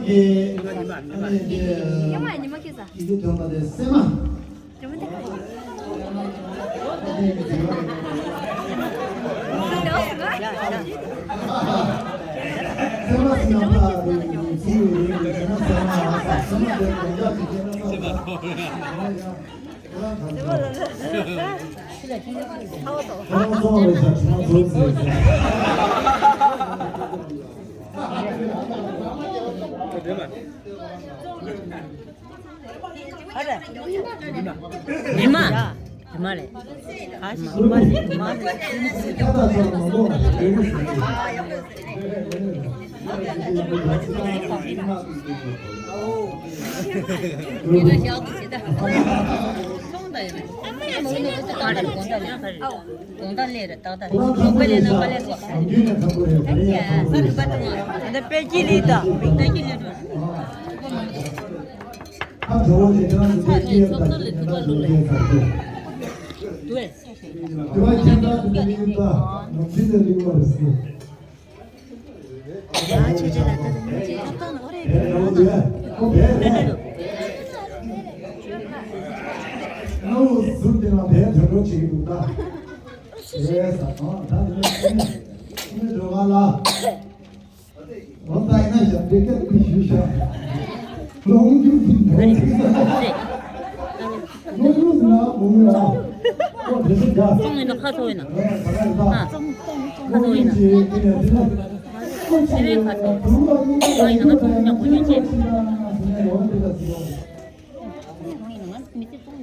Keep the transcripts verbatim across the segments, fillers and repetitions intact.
ཉི་མ་ཉི་མ་ཁྱེད་ས། ཉི་མ་དེ་སེམས་མ། ཉི་མ། ཉི་མ་རེད། ག་ཞིག་ཉི་མ་རེད། ཉི་མ་རེད། གོང་ད་ལས་ར་ཏག་ཏག་རེད། གོང་པ་ལས་ན་པ་ལས་རོ། ཨ་ཡ་ས་རུ་པ་ཏི་མ། ད་པེ་ཀི་ལི་ད་པེ་ཀི་ལི་རོ། ཨ་ཇོ་བོ་རྗེ་ཁྱེད་རང་ཚོ་ཚོགས་ནས་ཚོགས་གཙོ་ལས་ཐུག་པ་ལུག་ལས། དུ་བས། དུ་བ་ཁྱེད་རང་ཚོ་ཡིན་པ་ནམ་རྒྱུན་ལས་ལུག་པ་རེད་ཟེར། ཨ་ཆོས་ཆོས་ལ་ད་དུང་ཆོས་ཆོས་ཐོག་ནས་ཨོ་རེད་དེ་རེད་དེ་རེད། ཨོ་ཟུར་དེ་ལ་བས་དོན་འགྲོ་བྱེད་ཀྱི་འདུག་ད། རེད་ཟ་ཨ་ད་དེ་ནས་ཁྱེད་ནས་འགྲོ་བ་ལ། ཨོ་ད་ཡིན་ན་ཞབས་འདྲེ་སྐད་དེ་ཞུ་ཤག་ལོང་རྒྱུ་དེ་འགྲོ་དེ་ས། ལོང་རྒྱུ་ཟེར་ན་མོ་ཡ། ཨོ་དེ་ཚོ་རྒྱ། ཙོང་ཡིན་ན་ཁ་ཚོ་ཡིན་ན། ཨ་ད་ད་ད། ཁ་ཚོ་ཡིན་ན། ཨོ་ཅི་ཡིན་ཁ་ཚོ། ཨོ་ཡིན་ན་ང་ཚོ་མཉམ་པོ་ཡོད་ཅེས།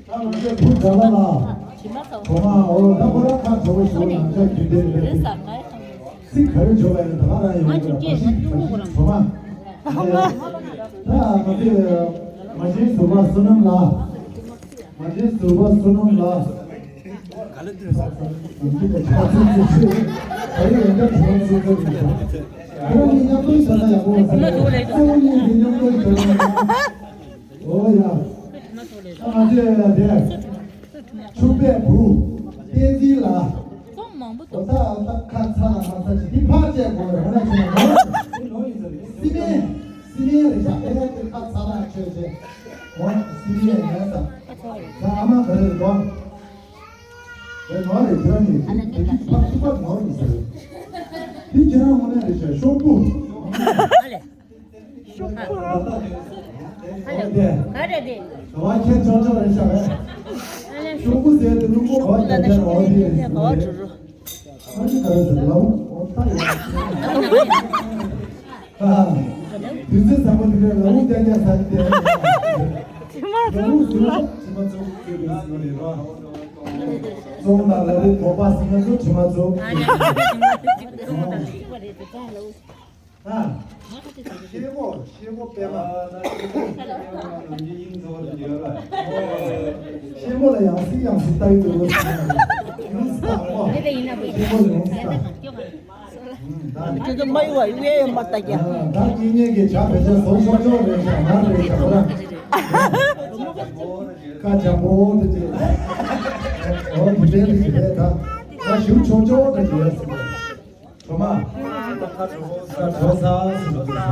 ཨ་ང་ཚོའི་བུ་དགའ་ལ་ལ། གྲོ་མ་ཨོ་ད་ཁོ་རང་ཁ་གྲོ་བོ་ཞོ་ནང་ཆ་རྒྱུ་འདྲེ་རེད། ཚིག་ག་རེ་བྱོས་པ་ཡིན་ད་ག་རང་ཡོང་གི་རེད། གྲོ་མ། ད་ང་ཚོའི་མ་བྱན་ཟུར་པ་བསོད་ནམས་ལགས། མ་བྱན་ཟུར་པ་བསོད་ནམས་ལགས། ཨ་ལེ་འདི་ལ་ཆ་ཚིག་ཚིག་ཚིག་ག་རེ་ཡོང་ད་གྲོ་མ་ཚིག་ཚིག་རེད། ཁོང་གཉིས་མཉམ་དུ་བྱས་ན་ཡག་པོ་མ་རེད། གཙོ་བོ་གཉིས་འདི་མཉམ་དུ་བྱས་ན། ཨོ་ཡ། ཨ་ང་ཚོས་ཡ་དེ། ཕྱུག་པའི་བུ། བསྟན་འཛིན་ལགས། ཚོགས་མང་པོ་འོ་འདུག་ད་ད་ཁ་ཚ་ལ་མ་ཚ་ཅིག་འདི་ཕག་བཅས་དགོས་རེད་ཧ་ན་ཆེ་ན་ནོར། སི་མེན། སི་མེན་རེད་ཤག་དེ་ནས་དེ་ཁ་ཚ་ལ་ཆོས་བྱས། འོ་སི་མེན་ཡིན་ས། ད་ཨ་མ་ག་རེ་རེད་དོ། དེ་ནོར་རེད་ཁྱོད་རང་ཉིད་དེ་དེ་ཕག་ཕྱུག་པ་ནོར་ཡིན་ཟེར། དེ་ཁྱེད་རང་ངོ་ནས་རེད་ཤག་ཤོག་བུ། ག་རེ་དེ། བ་ཁྱེད་ཆོག་ཆོག་རེད་ཤག་རེད། ཤོག་བུ་ཟེར་དེ་ལུག་པོ་ག་བ་དེ་དེ་རོ་དེ་རེད་ཟེར་རེད། ཨ་ནི་ག་རེ་ཟེར་ལའུ་ཨོ་ད་ཡོད། ཨ། དུས་ཚོད་ཟབ་པོ་དེ་འདྲ་ལའུ་ཏན་ཏན་ས་ཡིན་ཏེ། ལའུ་ཟེར་ན་དྲི་མ་ཚོ་ཁྱོད་ཀྱི་ཟེར་བ་རེད་པ། ཙོང་ན་ལ་རེ་དོག་པ་ཟེར་ན་ཚོ་དྲི་མ་ཚོ། ཨ། ཤེལ་སྒོ་ཤེལ་སྒོ་པད་མ། ཤེལ་སྒོ་ལ་ཡང་སྲིད་ཡང་སྲིད་ལྟ་ཡི་འདུག་ཡང་སྲིད་ལྟ་བ། ཤེལ་སྒོ་ལ་ཡང་སྲིད་ལྟ། ད་དེ་ཚོ་མ་ཡོང་བ་ཡོད་ཡོད་མ་ལྟ་རྒྱ། ད་ངེད་གཉིས་ཀྱི་བྱ་བེད་སྤྱོད་བཟོ་ཆོག་ཆོག་རེད་ཤག་ང་རེད་ཤག་ཁ་བྱ་པོ་འདི་ཅི། འོ་འདི་འདྲའི་རིགས་རེད་ད། ད་ཞུ་ཆོག་ཆོག་འདྲ་ཅི་ཡོད་སྲིད། གྲོ་མ། ད་གྲོ་ས་ཟེར་བ་དེ་ཟེར།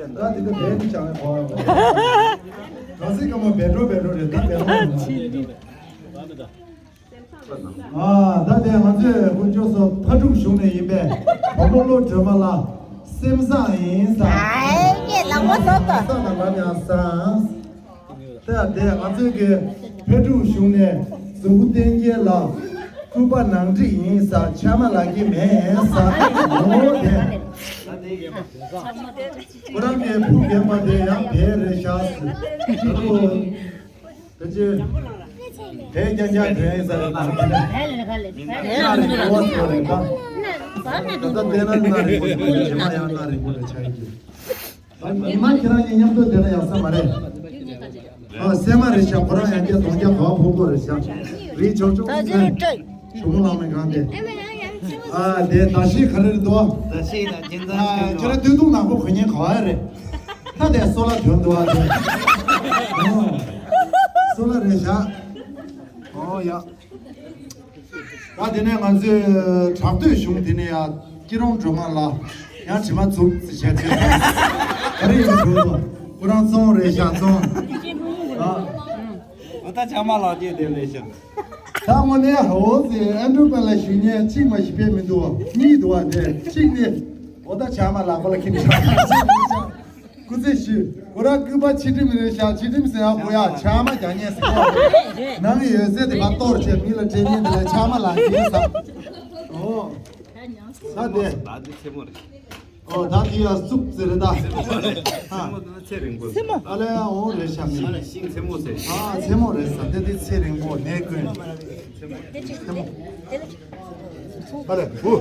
ད་འདི་ཀ་བེད་མི་ཅང་ཡང་གོ་བ་གོ། ག་སྲིད་ཀ་མ་བེད་འགྲོ་བེད་འགྲོ་རེད་ད་བེད་འགྲོ་རེད། ཨ་ད་དེ་ང་ཚོས་དཀོན་མཆོག་གསུམ་ཕ་ཕྲུག་གཞུང་ནས་ཡིན་པས་བུ་མོ་བློ་གྲོས་མ་ལ་སེམས་བཟང་ཡིན་ས། ཨ་ཡེ་ལག་པ་ཟོ་ཏོ། ས་དང་ལ་ཡང་ས། ད་དེ་ང་ཚོའི་གི་ཕ་ཕྲུག་གཞུང་ནས་གཟུགས་པོ་བསྟན་རྒྱལ་ལ་སྐུད་པ་ནང་འགྲིག་ཡིན་ས་ཆ་མ་ལག་གི་མེད་ས་ལོ་དེ། ཁོ་རང་གི་བུ་རྒན་པ་དེ་ཡང་བལ་རེད་ཤག་ཟེར། ད་དུང་དེ་ཅི་བལ་རྐྱང་རྐྱང་དྲན་ས་རེད་ད། ད་ནི་གོ་བ་ཟེར་བ་རེད་ད། ད་ལྟ་བལྟས་ན་ན་རིང་པོ་རེད་ད་རྗེས་མ་ཡང་ན་རིང་པོ་རེད་ཆགས་ཀྱི། ཉི་མ་ཁྱེད་རང་གཉིས་མཉམ་དུ་བསྡད་ན་ཡག་ས་མ་རེད། ཨ་སྲན་མ་རེད་ཤག་ཁོ་རང་ཡང་བསྐྱར་གདོང་རྒྱག་ག་བ་ཕོག་པོ་རེད་ཤག་རིག་ཆོག་ཆོག་ད་ཅི་རེད་ཏྲེ། ཞུ་མོ་ལང་མེད་གང་དེ། ཨ་དེ་ད་ཤི་ག་རེ་རེད་དོ། ད་ཤི་ན་ཅི་འདྲ་ཨ་ཁྱེད་རང་སྟོད་ཐུང་ནག་པོ་གོན་ཉན་ག་བ་རེད། ད་དེ་སོ་ལ་དོན་དུ་བ་དེ། སོ་ལ་རེད་ཤག་ཨོ་ཡ། ད་དེ་ནས་ང་ཚོས་དྲག་སྟོད་གཞུང་དེ་ནས་ཡ་ སྐྱིད་རོང་སྒྲོལ་མ་ལགས། ཡང་དྲི་མ་འཛུགས་ཟེར་བྱས་ཏེ། ག་རེ་ཡིན་འགྲོ་དོ། ཁོ་རང་བཙོང་རེད་ཤག་བཙོང་། ཨ། འོ་ད་ཆགས་མ་ལགས་ཀྱིས་དེ་ལས་ཤག་ད་དངོས་གནས་ཧོ་ཟེར་ཨན་ཌྲུ་པན་ལ་ཞུ་མཁན་གཅིག་མ་ཞིག་དཔེ་མི་འདུག་གཉིས་འདུག་བ། དེ་གཅིག་ནི། འོ་ད་ཆགས་མ་ལགས་པ་ལ་ཁྱིམ་ཆགས། སྐུ་ཚེ་ཞུ། ཁོ་རང་སྐུད་པ་ཕྱི་ཁྲིམས་རེད་ཤག་ཕྱི་ཁྲིམས་ཟེར་ཡག་གོ་ཡ་ཆགས་མ་རྒྱག་མཁན་ཟེར་གོ་ནང་གི་ཡོད་ཚད་དེ་ཕར་གཏོར་བྱས་མི་ལ་སྤྲད་མཁན་དེ་ལ་ཆགས་མ་ལགས་ཀྱིས་ཟེར། ཨོ། ད་དེ། ད་དེ་མཚན་མོ་རེད། ཨོ་ད་དེ་ཡ་སུབ་ཟེར་རེད་ད། མཚན་མོ་ད་ཚེ་རིང་པོ། མཚན་མོ། ཨ་ལས་ཡང་འོང་རེད་ཤག་མི། ཤིང་མཚན་མོ་ཟེར། ཨ་མཚན་མོ་རེད་ཟེར་དེ་དེ་ཚེ་རིང་པོ་ནས་ཀུན། མཚན་མོ། ཨ་ལས་བུ།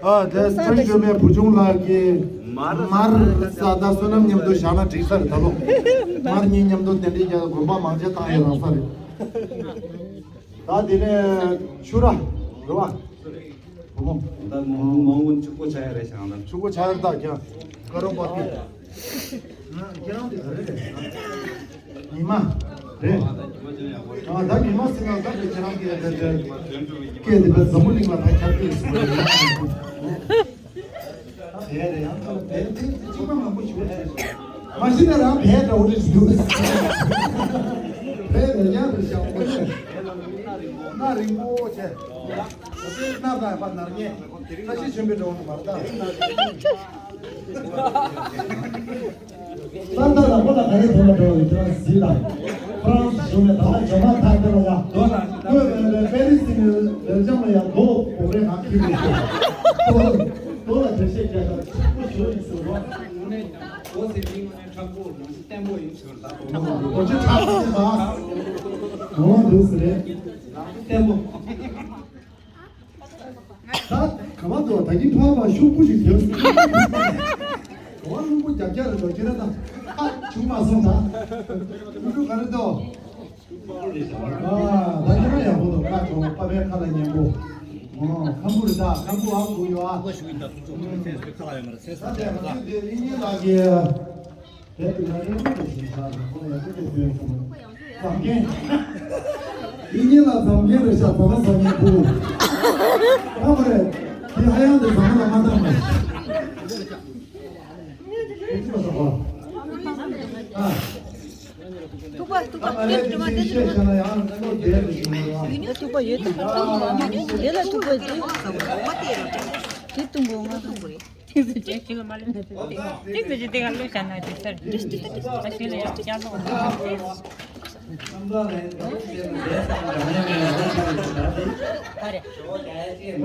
ཨ་དེ་སྤྲིན་བཅོས་མའི་བུ་ཆུང་ལགས་ཀྱིས་མར་ས་ད་བསོད་ནམས་མཉམ་དུ་བཞག་ན་འགྲིག་ས་རེད་ད་ལོ། མར་གཉིས་མཉམ་དུ་གདན་འདྲེན་རྒྱག་དགོན་པ་མང་ཆེ་བཏང་ཡོད་རང་ས་རེད། ད་དེ་ནས་ཆུ་ར་རེད་བ། བུ་མོ། ད་མོ་མོ་མོ་ཕྱུག་པོ་ཆགས་ཡ་རེད་ཤག་ད། ཕྱུག་པོ་ཆགས་ཡ་རེད་ད་ཀྱང་། ཀ་རོ་པ་ཏི། ཁྱེད་རང་དེ་ག་རེ་རེད། ཉི་མ། རེད། ཨ་ད་ཉི་མ་ཟེར་ན་ད་དེ་ཁྱེད་རང་གི་རེད་རེད། སྐད་དེ་བས་འཛམ་བུ་གླིང་ལ་ཕ་ཁྱབ་ཀྱི་ཟེར་བ་རེད། ད་བས་རེད་ཡང་ད་བས་དེ་གཅིག་པ་མང་པོ་ཞུ་བ་རེད། མ་གཞི་ནས་རང་བས་འདྲ་བོ་རེད་ཞུ། བས་རེད་ཡང་རེད་ཤག་པོ་རེད། སྣ་རིང་པོ་བྱས། སྣ་དང་ཡང་པ་ནར་ཉེ། བཀྲ་ཤིས་ཆེན་པོའི་འགྲོ་བ་མར་ད། ད་ལྟ་ལ་ཁོ་ལ་ག་རེ་ཐོན་པ་འགྲོ་བའི་ཁྱོད་གཟིགས་དང་། ཧྥ་རན་སི་གཞུང་ནས་ད་ལྟ་ཇོ་མ་ཐག་དེ་ལ་ཡ། ཁོས་པེ་རི་སི་ནས་བེལ་ཇམ་ལ་ཡ་རྡོ་སྒོ་རེ་ནང་ཁྱེར་ནས་ཤོག་རྡོ་ལ་འགྲེལ་བཤད་རྒྱག་ཤག་ཆེན་པོ་ཞུ་ཡིན་ཟེར་བ། དངོས་གནས་རྡོ་ཟེར་དུས་དངོས་གནས་དྲག་པོ་རང་བཞིན་བརྟན་པོ་ཡིན་ཟེར་བ་ད་རྡོ་མ་རྡོ་ཆེ་དྲག་པོ་ཡིན་ད། འོ་འདུག་ཟེར་རེད། རང་བཞིན་བརྟན་པོ། ད་ག་བ་དོ་ད་གིན་ཕ་བ་ཤུགས་པོ་ཞིག་དོན། ག་བ་ལུང་པོ་རྒྱབ་རྒྱབ་རེད་དོ་ཁྱེད་རང་ད་ཁ་བྱུང་མ་སོང་ད། ལུང་པོ་ག་རེ་དོ། ཨ་ད་ཁྱེད་རང་ཡག་པོ་དོ་ཁ་བྱུང་པ་པའི་ཁ་ལ་ཉན་པོ། ཨོ་ཁམ་བུ་རེད་ད་ཁམ་བུ་ཨ་བུ་ཡོ་ཨ། ཁ་ལ་ཡོད་མ་རེད་ཚེ་ས་ད་དེ་ང་ཚོས་དེ་ཨིན་ཇི་ལགས་ཀྱི། དེ་དུས་ང་ཚོའི་སློབ་གྲྭ་ཞིག་ཆགས་ནས་ཁོང་ཡང་སློབ་གྲྭ་བསྐྱོན་སོང་། རྫམ་རྒན། ཡིན་ཉིན་ལ་རྫམ་རྒན་རེད་ཤག་རྫ་མ་ཟ་མཁན་བུ། ཧ་གོ་རེད། དེ་ཧ་ཡང་དེ་རྫ་མ་ལ་མ་བཏང་མ། དེ་ཅི་མ་ཟ་བ། ཨ། ཐུག་པ་ཐུག་པ་ཨ་ལས་དེ་ཅི་བཤད་བྱས་ན་ཡང་བློ་བདེ་རེད་ཞུ་ནི་རེད་བ། ཐུག་པ་ཡོད་དམ། དེ་ལ་ཐུག་པ་དེ། དེ་བཏུང་དགོས་ང་། ཏིག་ཏིག་ཏིག་ཏིག་ལོ་ཤ་ན་དེ་སར་ཨ་ཤི་ལ་ཡང་སྐྱ་ལོག་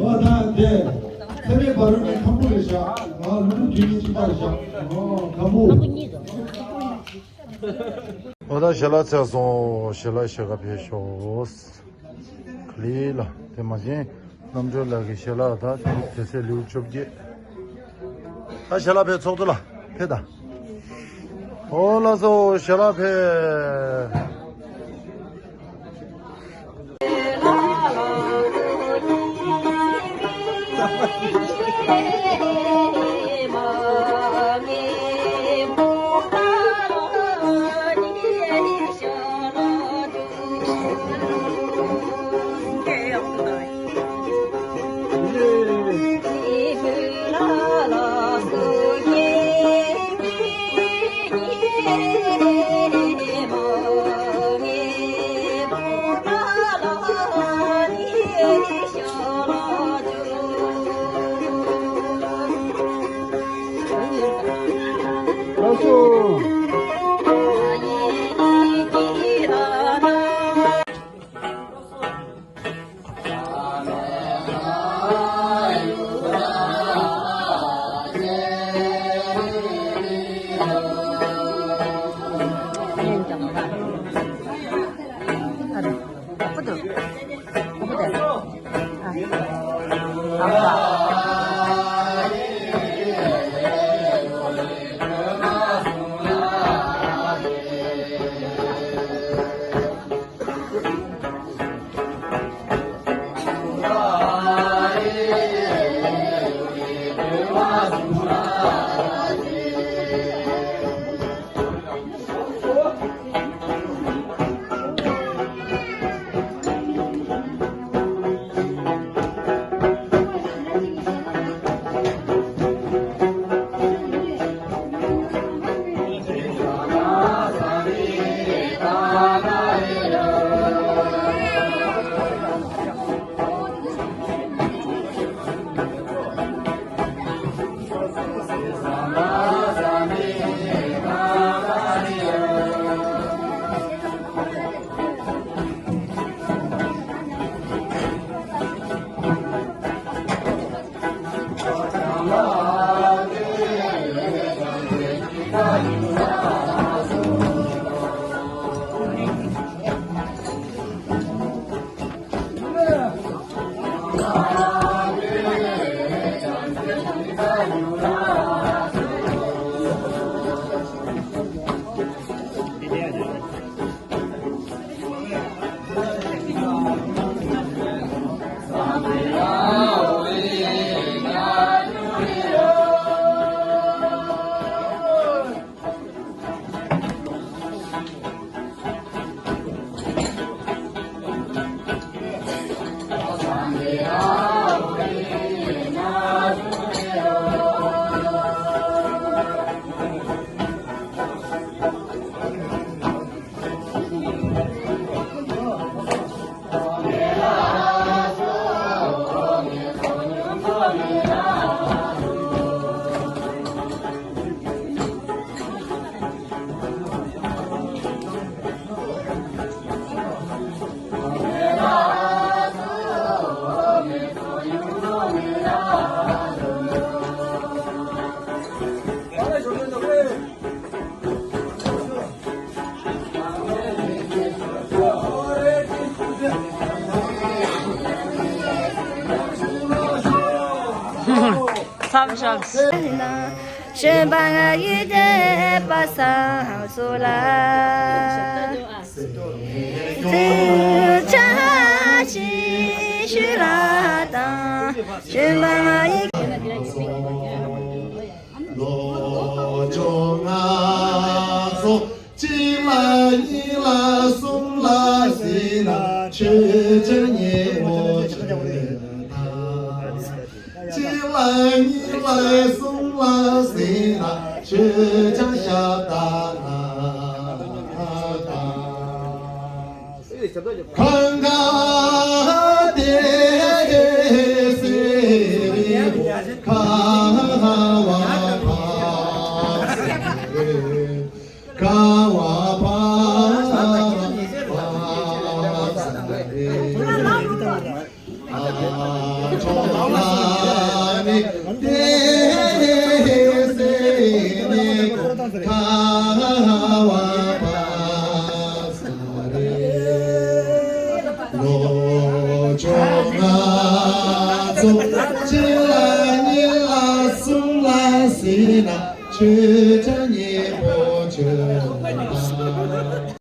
ཨོ་ད་དེ་ཚེ་མེད་བར་རུ་ནས་ཁམ་བུ་རེད་ཤག་ང་ལུང་དུས་ཡིན་གཅིག་པ་རེད་ཤག་ཨོ་ཁམ་བུ། ཨོ་ད་ཞལ་ལག་ཚར་སོང་། ཞལ་ལག་ཞལ་ཁ་ཕེབས་ཤོག་ག་ལེ་ལ་དེ་མ་བྱན། རྣམ་གྲོལ་ལགས་ཀྱི་ཞལ་ལག་དང་དེ་ཚེ་ལེའུ་བཅོ་བརྒྱད། ད་ཞལ་ལག་ཕེབས་ཚོགས་གཙོ་ལ་ཕེབས་དང་། ཨོ་ལགས་སོ་ཞལ་ལག་ཕེབས། མཚམས་བཞག་ཞོན་པ་ང་ཡི་དད་པ་སང་སོ་ལ། ཚིག་ཆ་ཞིག་ཞུ་ར་དང་ཞོན་པ་ང་ཡི། ལོ་བཅོ་ལྔ་ཚོ། གཅིག་ལ་གཉིས་ལ་གསུམ་ལ་བཞི་ལ་ཆོས་ཅན་ཉིན་མོ་ཆོས་དང་། གཅིག་ལ་གཉིས་ལ་གསུམ་ལ་བཞི་ལ་ཆོས་ཅན་ཞབས་ད་ན་དང་། གང་ག་དེ་སེ་རི་ཁ་བ་བ་སེ་རི། ཀ་བ་པ་པ་ས་རེ། ཨ་ཁྲོ་ལ་ནི་དེ་སེ་ནི་ཀ་བ་པ་ས་རེ། ལོ་བཅོ་ལྔ་ཚོ་གཅིག་ལ་གཉིས་ལ་གསུམ་ལ་བཞི་ལ། ཆོས་ཅན་ཉིན་མོ་ཆོས་དང་།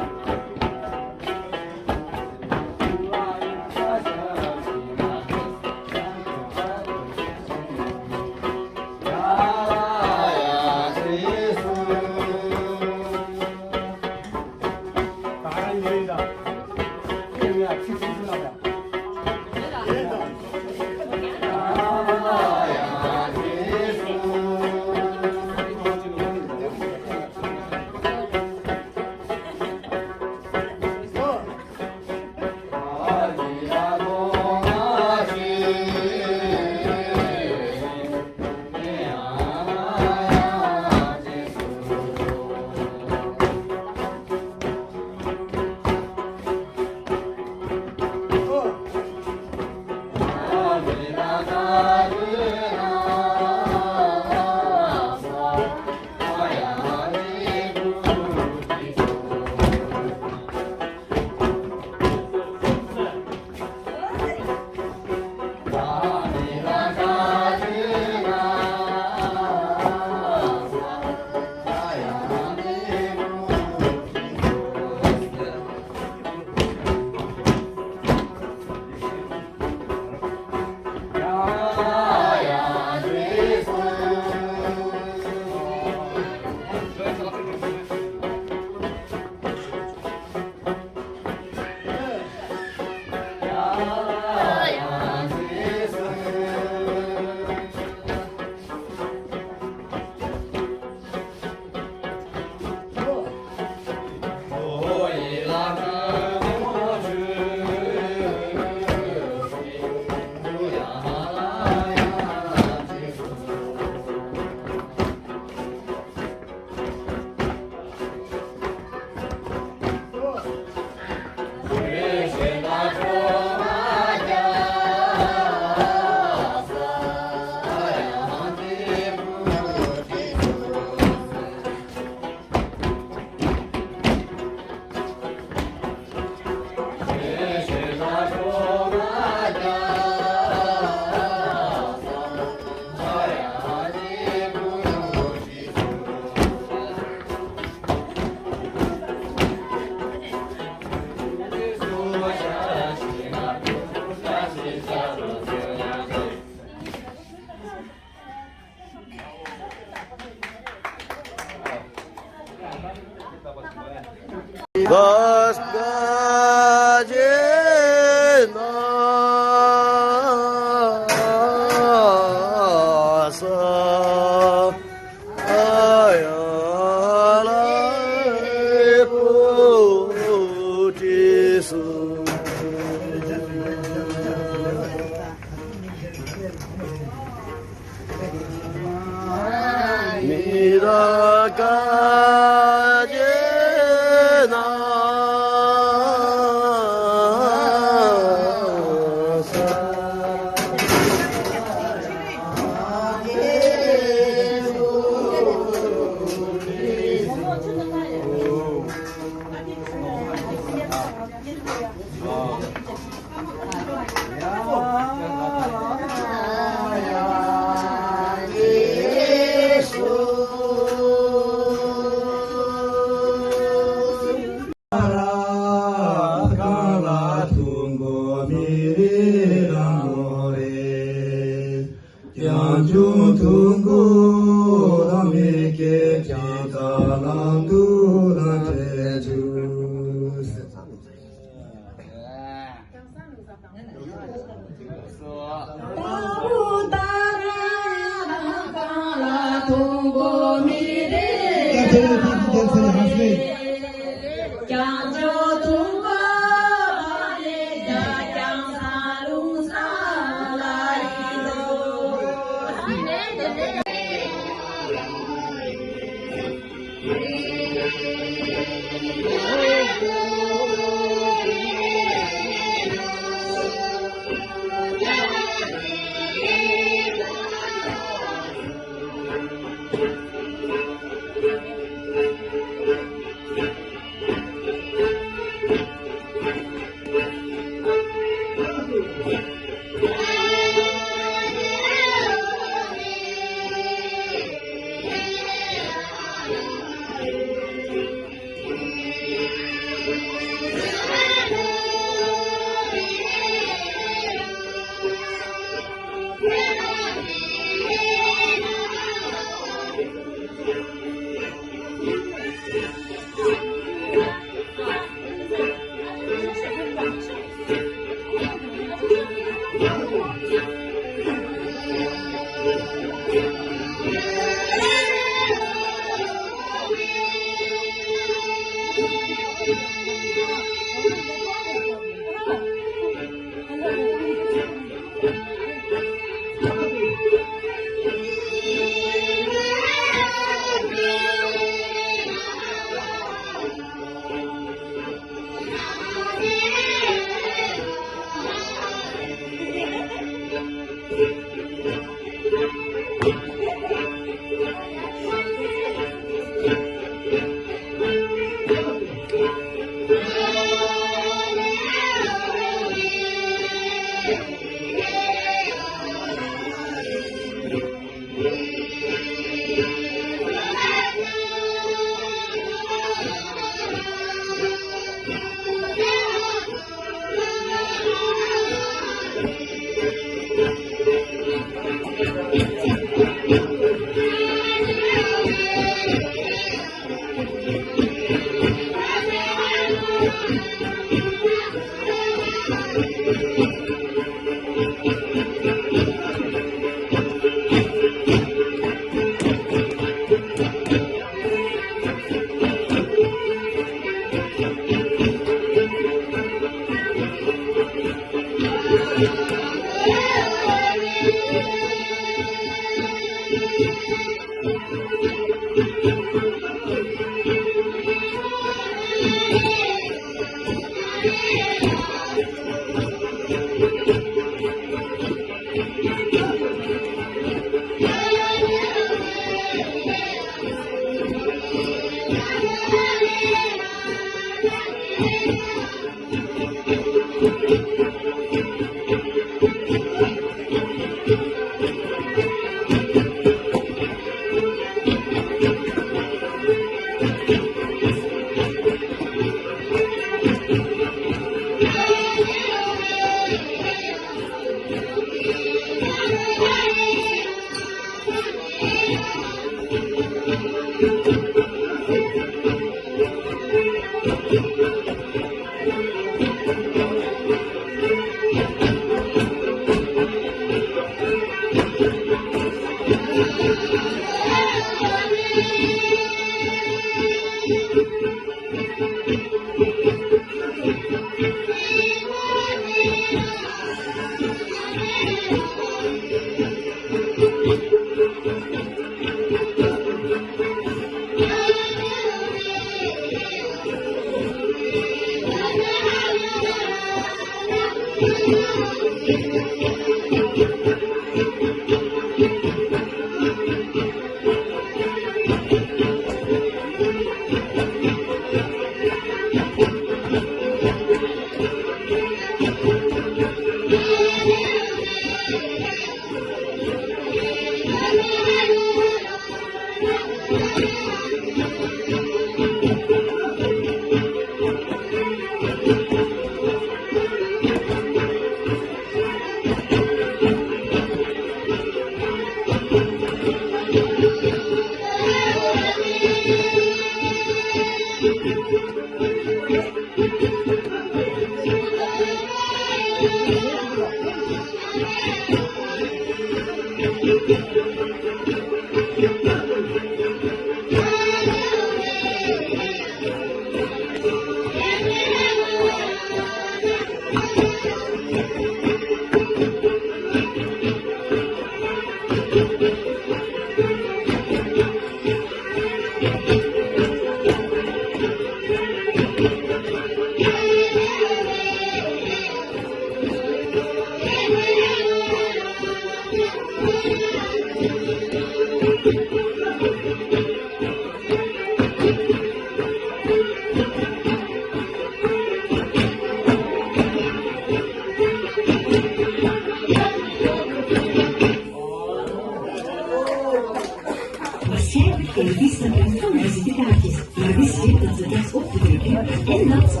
Você é pertença a são visitantes, mas visita de transporte público é nosso.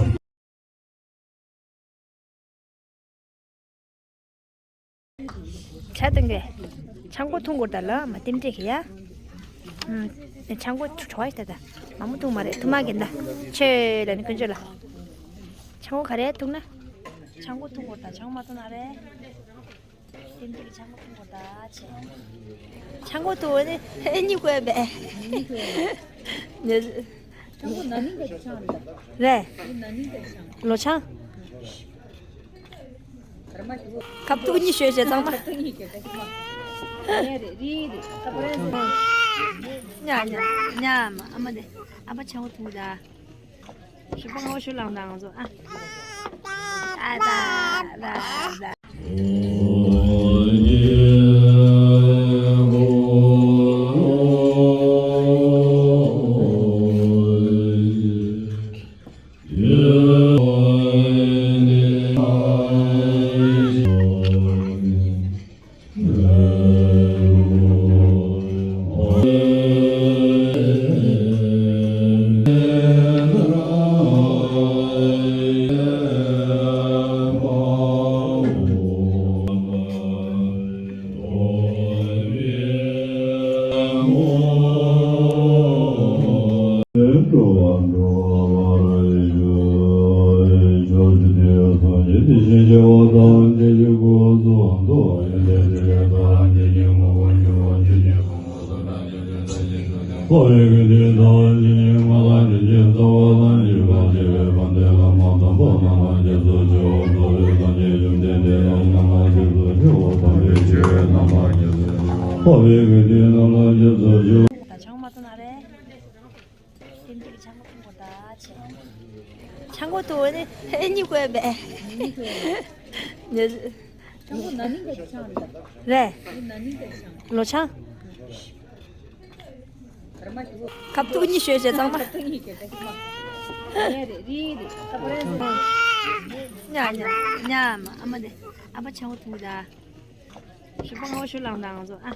ཆ་དང་གི། ཆང་གོ་འཐུང་གོ་ད་ལ་མ་ཏིན་ཏྲེ་གི་ཡ། ཆང་གོ་ཆུ་ཁྲོ་ད་ད། མ་མོ་འཐུང་མ་རེད་ཐུ་མ་གི་ད། ཆེ་ལ་ནི་ཀུན་ཅོ་ལ། ཆང་གོ་ག་རེ་འཐུང་ན། ཆང་གོ་འཐུང་གོ་ད་ཆང་མ་འཐུང་ན་རེད། དེ་འདྲའི་ཆང་གོ་ཐུང་གོ་ད་ཆེ། ཆང་གོ་ཐུང་ནི་ཨེ་ནི་གོ་བས། ཆང་གོ་ན་ནིང་ག་ཆང་རེད། རེད། ན་ནིང་ག་ཆང་། ལོ་ཆང་། ཁབ་ཏུ་གཉིས་ཤོད་བྱས་ཚང་མ། ཉ་ཉ་ཉ་མ་ཨ་མ་དེ་ཨ་ཕ་ཆང་གོ་ཐུང་གོ་ད། ཞུ་པ་ངོ་ཞུ་ལང་དང་ཚོ་ཨ། ཨ་ད་ད་ད། ད་ཆང་མ་ཐོན་ན་རེད། དེ་འདྲའི་ཆང་མ་ཐོན་གོ་ད་ཆེ། ཆང་གོ་ཐོན་ནི་ཨེ་གཉིས་གོ་ཡ་མེད། ཆང་གོ་ན་ནིང་གི་ཆང་རེད། རེད། ན་ནིང་གི་ཆང་། ལོ་ཆང་། ཁབ་ཏུ་གཉིས་ཤོད་བྱས་ཚང་མ། ཉ་ཉ་ཉ་མ་ཨ་མ་དེ་ཨ་ཕ་ཆང་གོ་ཐོན་གོ་ད། ཞུ་པ་ངོ་ཤུ་ལང་དང་ང་ཚོ་ཨ།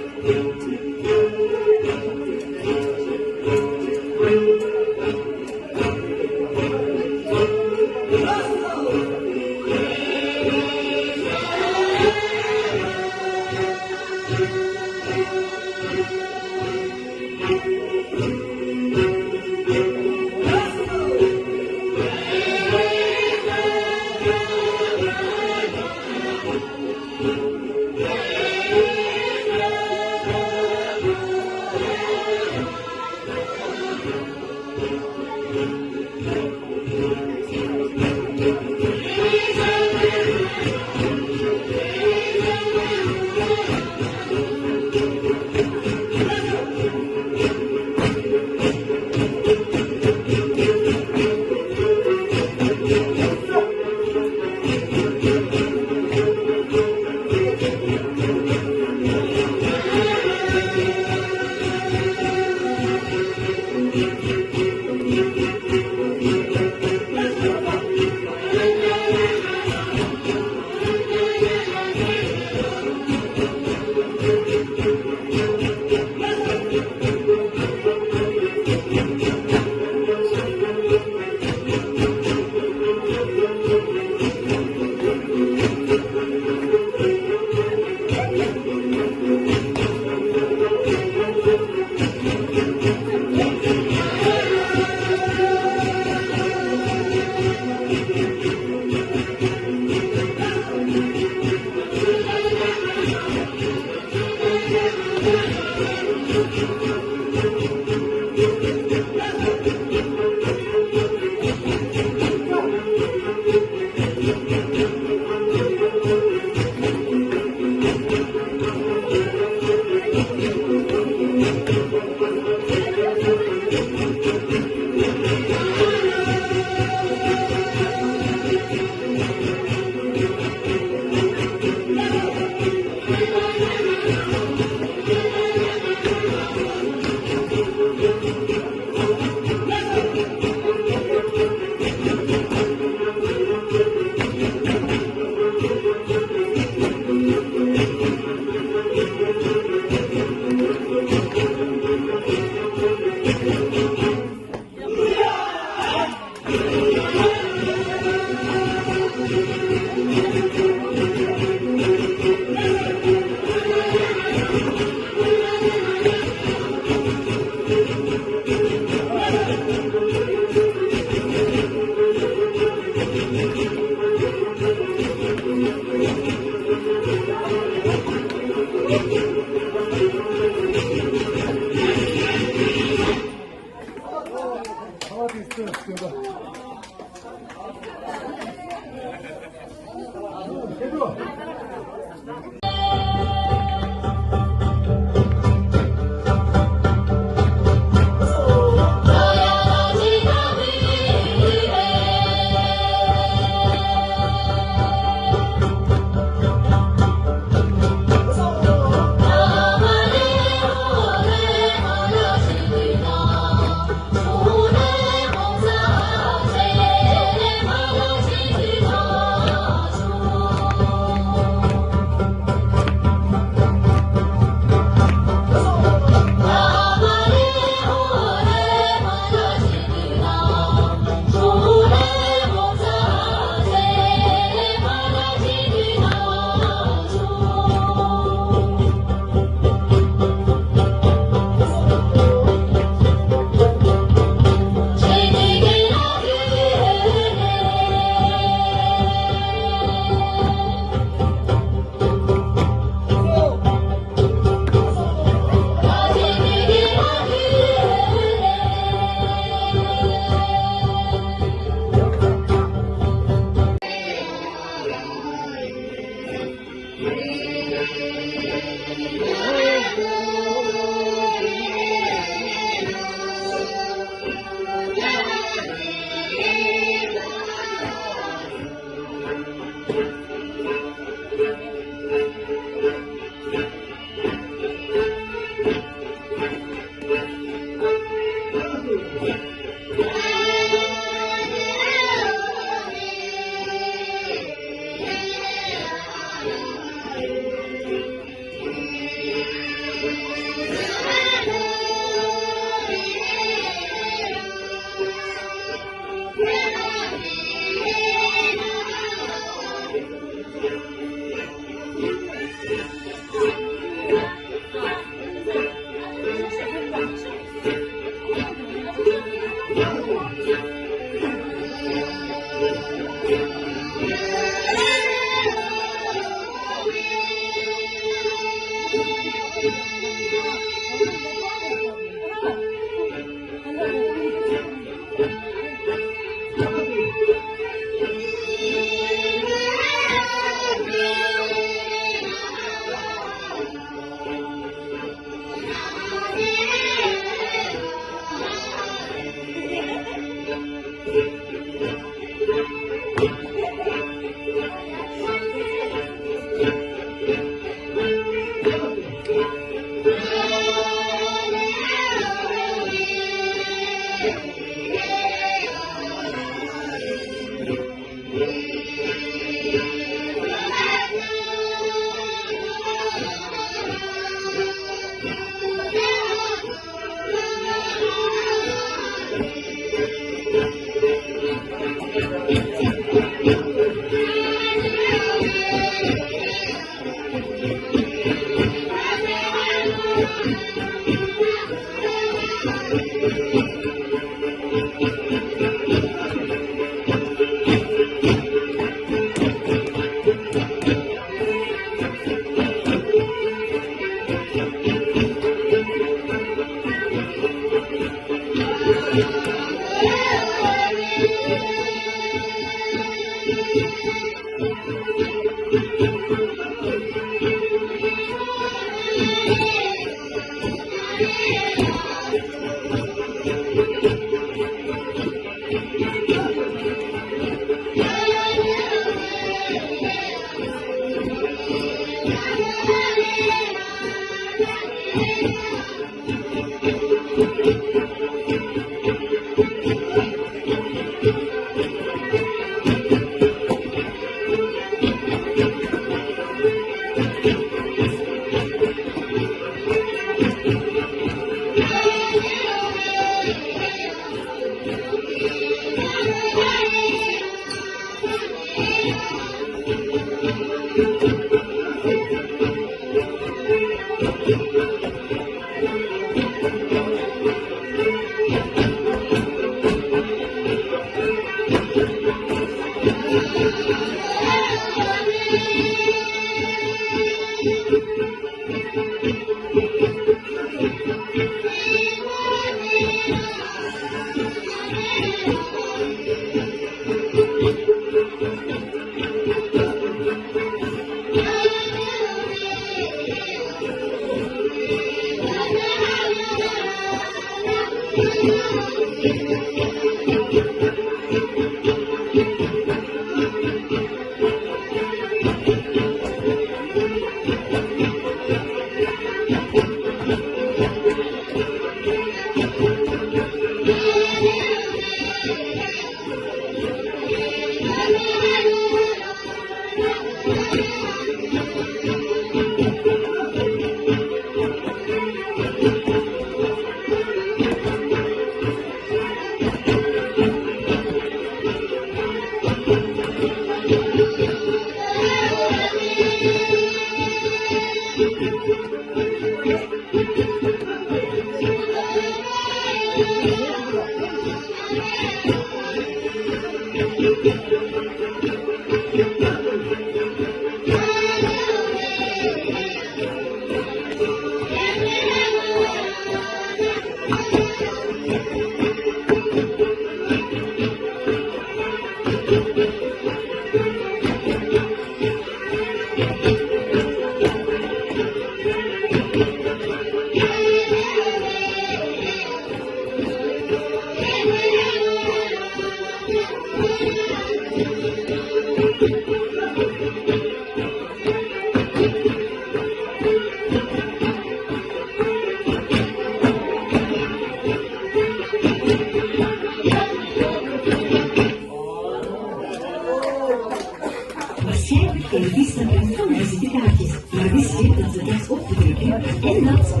Passiamo per il vista per far visitare artisti, ma visi per zona o per il